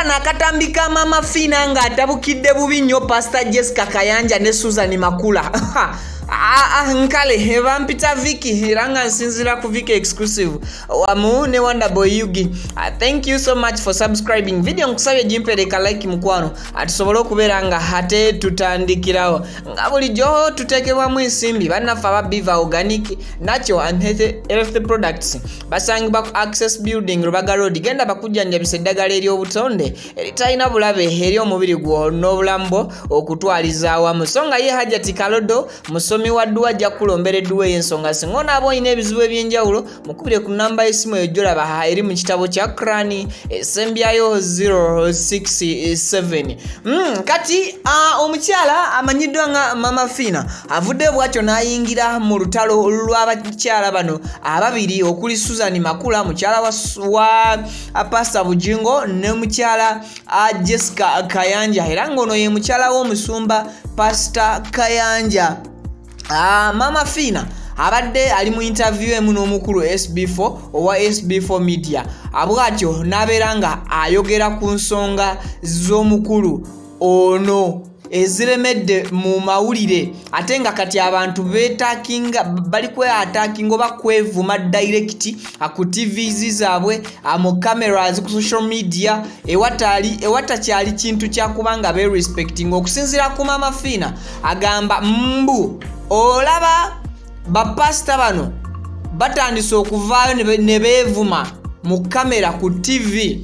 Kano akatambi ka Mama Fiina ng'atabukidde bubi nnyo Pasita Jessica Kayanja ne Susan Makula. Nkale bampita Vicky era nga nsinziira ku Vicky Exclusive wamu ne Wonderboy Yugi. Thank you so much for subscribing. Video nkusabye gimpereka like mukwano, tusobole okubeera nga ate tutandikirawo nga bulijjo tuteekebwamu ensimbi bannaffe aba Biva Organic Natural and Health Products, basangibwa ku Access Building, Rubaga Road. Genda bakujjanjabisa eddagala ery'obutonde eritalina bulabe eri omubiri gwo n'obulamu bwo okutwaliza awamu. So nga ye Hajati Kalodo musomi wa dduwa, ajja kukulombera edduwa ey'ensonga. Singa onaaba olina ebizibu eby'enjawulo, mukubire ku namba y'essimu eyo gyolaba eri mu kitabo kya Krani esembyayo 067. Kati omukyala amanyiddwa nga Mama Fiina avuddeyo bwatyo n'ayingira mu lutalo lw'abakyala bano ababiri okuli Susan Makula, mukyala wa Pasita Bujingo, ne mukyala Jessica Kayanja, era ng'ono ye mukyala w'omusumba Pasita Kayanja. Mama Fiina abadde ali mu interview emu n'omukulu SB4 owa SB4 Media, bw'atyo n'abeera nga ayogera ku nsonga z'omukulu ono eziremedde mu mawulire, ate nga kati abantu beetakinga bali kwe attackinga oba kwevuma direct ku TVs zaabwe, mu cameras, ku social media, ewatakyali kintu kyakubanga berespecting. Okusinziira ku Mama Fiina, agamba mbu olaba bapasita bano batandise okuvaayo ne beevuma mu kamera ku TV,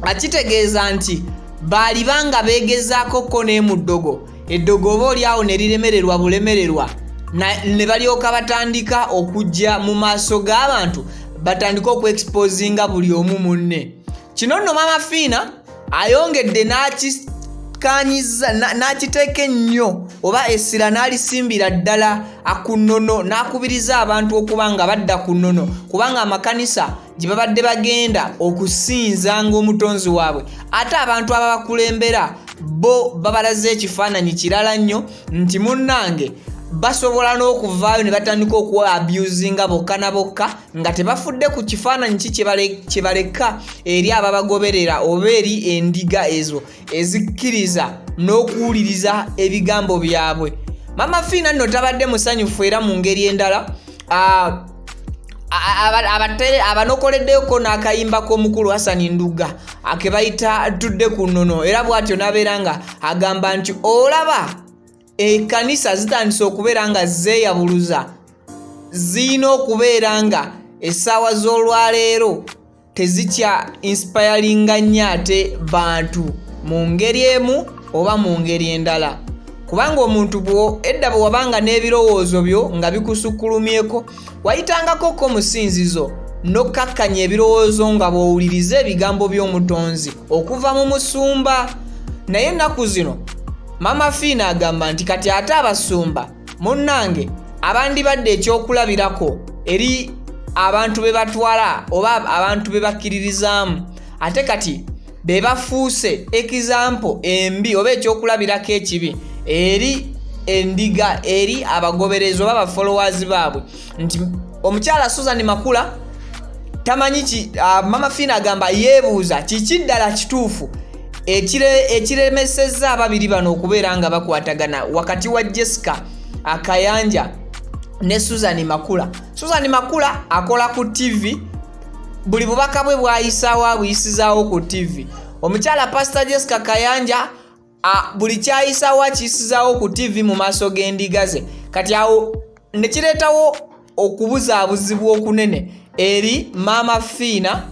akitegeeza nti baalibanga beegezaako ko ne mu ddogo, eddogo oba oliawo ne liremererwa bulemererwa, ne balyoka batandika okujja mu maaso g'abantu, batandika okuexposinga buli omu munne. Kino nno Mama Fiina ayongedde n'akikanyiza n'akiteeka ennyo oba essira n'alisimbira ddala ku nnono, n'akubiriza abantu okuba nga badda ku nnono, kubanga amakanisa gye babadde bagenda okusinzanga omutonzi waabwe, ate abantu ababakulembera bo babalaze ekifaananyi kirala nnyo nti munnange basobola n'okuvaayo ne batandika okuwa abusinga bokka na bokka nga tebafudde ku kifaananyi ki kye baleka eri ababagoberera oba eri endiga ezo ezikkiriza n'okuwuliriza ebigambo byabwe. Mama Fiina nno tabadde musanyufu, era mu ngeri endala abanokoleddeko n'akayimba k'omukulu Hasani Nduga ake bayita "Tudde ku nnono", era bw'atyo n'abeera nga agamba nti olaba ekkanisa zitandise okubeera nga zeeyabuluza, ziyina okubeera nga essaawa z'olwaleero tezikya inspiringa nnyo ate bantu mu ngeri emu oba mu ngeri endala, kubanga omuntu bwo edda bwe wabanga n'ebirowoozo byo nga bikusukkulumyeko, wayitangako ko musinzizo n'okkakkanya ebirowoozo nga bw'owuliriza ebigambo by'omutonzi okuva mu musumba. Naye ennaku zino Mama Fiina agamba nti kati ate abasumba munnange abandibadde ekyokulabirako eri abantu be batwala oba abantu be bakkiririzaamu, ate kati be bafuuse example embi oba ekyokulabirako ekibi eri endiga, eri abagoberezi oba abafollowers baabwe, nti omukyala Susan Makula tamanyi ki. Mama Fiina agamba yeebuuza kiki ddala kituufu ekiremesezza ababiri bano okubeera nga bakwatagana wakati wa Jessica Akayanja ne Susan Makula. Susan Makula akola ku TV, buli bubaka bwe bwayisaawo abuyisizaawo ku TV. Omukyala Pastor Jessica Kayanja buli kyayisaawo akiyisizaawo ku TV mu maaso g'endiga ze. Kati awo ne kireetawo okubuzaabuzibwa okunene eri Maama Fiina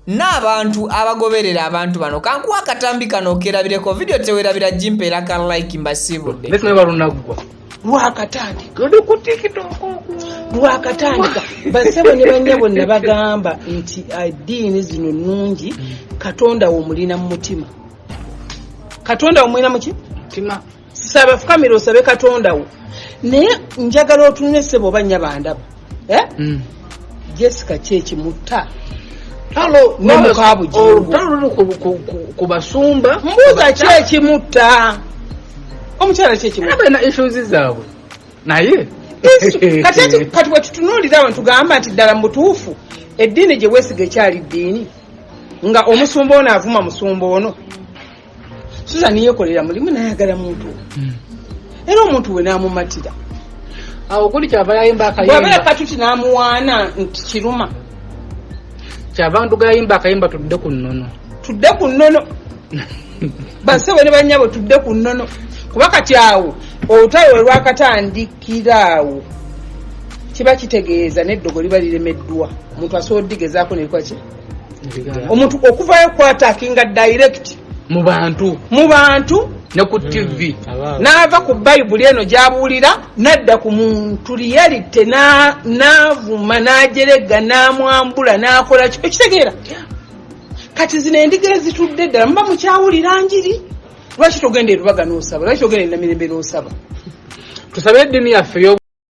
n'abantu abagoberera abantu bano. Kankuwa akatambi kano okerabireko vidiyo, tewerabira gimpeera ka like. Mbasiibudde. Naye simanyi balunaggwa. Lwakatandika. Oli ku TikTok okwo. Lwakatandika, basebo ne bannyabo. Nabagamba nti eddiini zino nnungi. Katonda wo mulina mu mutima, Katonda wo mulina muki? Tima. Saba, fukamira osabe Katonda wo. Naye njagala otunule, ssebo oba nnyaba ndaba, eh? Jessica kyekimutta Talo ne muka Bugingo. Olutalo luli ku basumba. Mbuuza, kyekimutta omukyala kyekimutta? Era balina issues zaabwe naye. Kati bwe tutunuulira awo ntugamba nti ddala mu butuufu eddiini gye weesiga ekyali ddiini? Nga omusumba ono avuma musumba ono. Susan yekolera mulimu, nayagala muntu era omuntu we n'amumatira. Awo kuli kyava yayimba bw'abeera akayimba. Katuti n'amuwaana nti kiruma. Kyava nduga yayimba akayimba, tudde ku nnono. Tudde ku nnono, bassebo ne bannyabo, tudde ku nnono, kuba kati awo olutalo we lwakatandikira awo kiba kitegeeza n'eddogo liba liremeddwa. Omuntu asobola oddigezaako nerikola ki? Omuntu okuvayo kwattackinga direct mu bantu, mu bantu ne ku TV. N'ava ku Bayibuli eno gy'abuulira n'adda ku muntu reality, n'avuma, n'ajerega, n'amwambula, n'akola ki, ekitegeera. Kati zino endiga ezitudde ddala muba mukyawulira njiri. Lwaki togenda e Rubaga n'osaba? Lwaki togenda e Namirembe n'osaba? Tusabe eddiini yaffe.